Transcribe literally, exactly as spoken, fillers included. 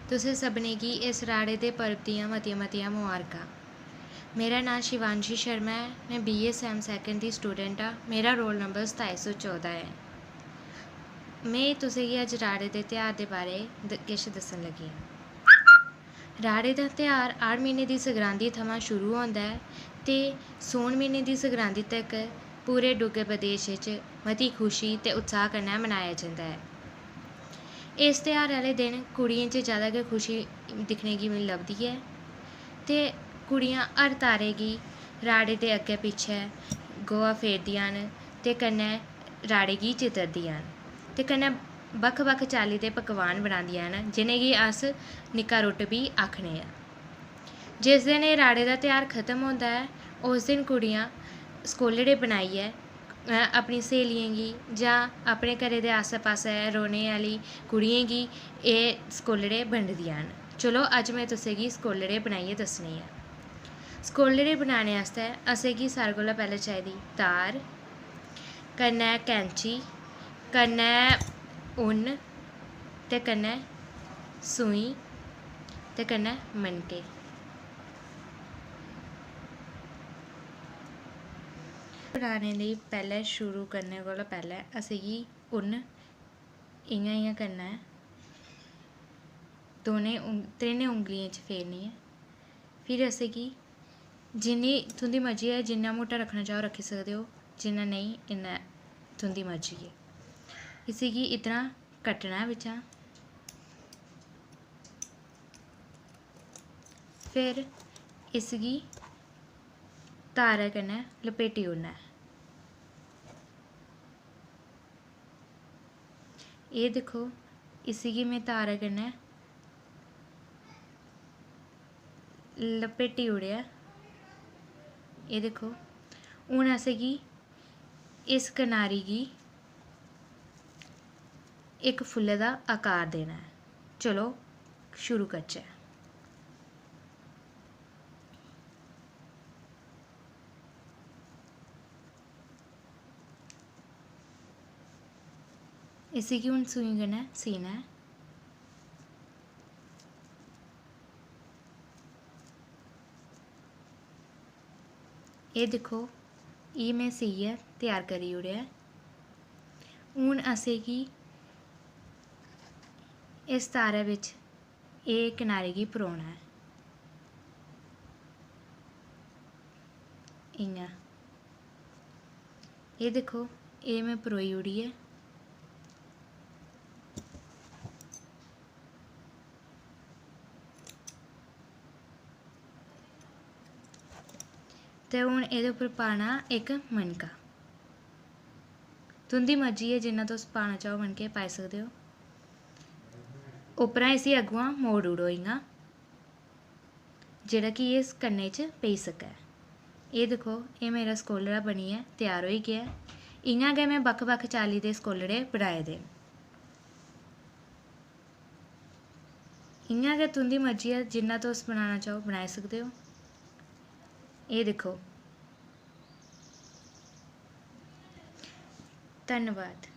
तुसें सभनें गी इस राड़े दे पर्व दियां मतियां-मतियां मबारखां। मेरा नांऽ शिवांशी शर्मा ऐ। में बीए सैम सैकंड दी स्टूडेंट आं। मेरा रोल नंबर सताई सौ चौदां ऐ। में तुसें गी अज्ज राड़े दे ध्यार दे बारे द-, किश दस्सन लगी आं। राड़े दा ध्यार हाड़ म्हीने दी संगरांदी थमां शुरू होंदा ऐ ते सौन म्हीने दी संगरांदी तक पूरे डुग्गर प्रदेश च मती खुशी ते उत्साह कन्नै मनाया जंदा ऐ। इस ध्यार आह्ले दिन कुड़ियें च जैदा गै खुशी दिक्खने गी मिल-, लभदी ऐ ते कुड़ियां हर तारे गी राड़े दे अग्गें पिच्छें गोहा फेरदियां न ते कन्नै राड़े गी चितरदियां न ते कन्नै बक्ख-बक्ख चाल्ली दे पकवान बनांदियां न, जि'नेंगी अस निक्का रुट्ट बी आखने आं। जिस दिन एह् राड़े दा ध्यार खत्म होंदा ऐ, उस दिन कुड़ियां सकोलड़े बनाइयै, अ, अपनी स्हेलियें गी जां अपने घरै दे आस्सै पास्सै रौह्ने आह्ली कुड़ियें गी एह् सकोलड़े बंडदियां न। चलो, अज्ज में तुसेंगी सकोलड़े बनाइयै दस्सनी आं। सकोलड़े बनाने आस्तै असेंगी सारें कोला पैह्लें चाहिदी तार, कन्नै कैंची, कन्नै उन्न ते कन्नै सूई ते कन्नै मनके। बनाने लेई पैह्लें, शुरू करने कोला पैह्लें असेंगी उन्न इ'यां, इ'यां करना ऐ। दोनें उंग-, त्रिनें उंगलियें च फेरनी ऐ। फिर असेंगी जिन्नी तुं'दी मर्जी ऐ, जिन्ना मोटा रक्खना चाहो रक्खी सकदे ओ, जिन्ना नेईं इन्ना तुं'दी मर्जी ऐ। इसी गी इद्धरा कट्टना ऐ बिच्चा। फिर इसगी तारै कन्नै लपेटी ओड़ना ऐ। एह् दिक्खो, इसी गी में तारै कन्नै लपेटी ओड़ेआ। एह् दिक्खो, हून असेंगी इस कनारी गी इक फुल्लै दा आकार देना ऐ। चलो, शुरू करचै। इसी गी हून सूई कन्नै सीना ऐ। एह् दिक्खो, एह् में सीइयै त्यार करी ओड़ेआ ऐ। हून असेंगी इस तारै बिच एह् कनारी गी परोना ऐ, इ'यां। एह् दिक्खो, एह् में परोई ओड़ी ऐ। ते हून एह्दे उप्पर पाना इक मनका। तुं'दी मर्जी ऐ, जिन्ना तुस पाना चाहो मनके पाई सकदे ओ। उप्परा इसी अग्गुआं मोड़ी ओड़ो इ'यां, जेह्ड़ा कि इस कन्नै च पेई सकै। एह् दिक्खो, एह् मेरा सकोलड़ा बनियै त्यार होई गेआ ऐ। इ'यां गै में बक्ख-बक्ख चाल्ली दे सकोलड़े बनाए दे न। इ'यां गै तुं'दी मर्जी ऐ, जिन्ना तुस बनाना चाहो, बनाई सकदे ओ। एह् दिक्खो। धन्नवाद।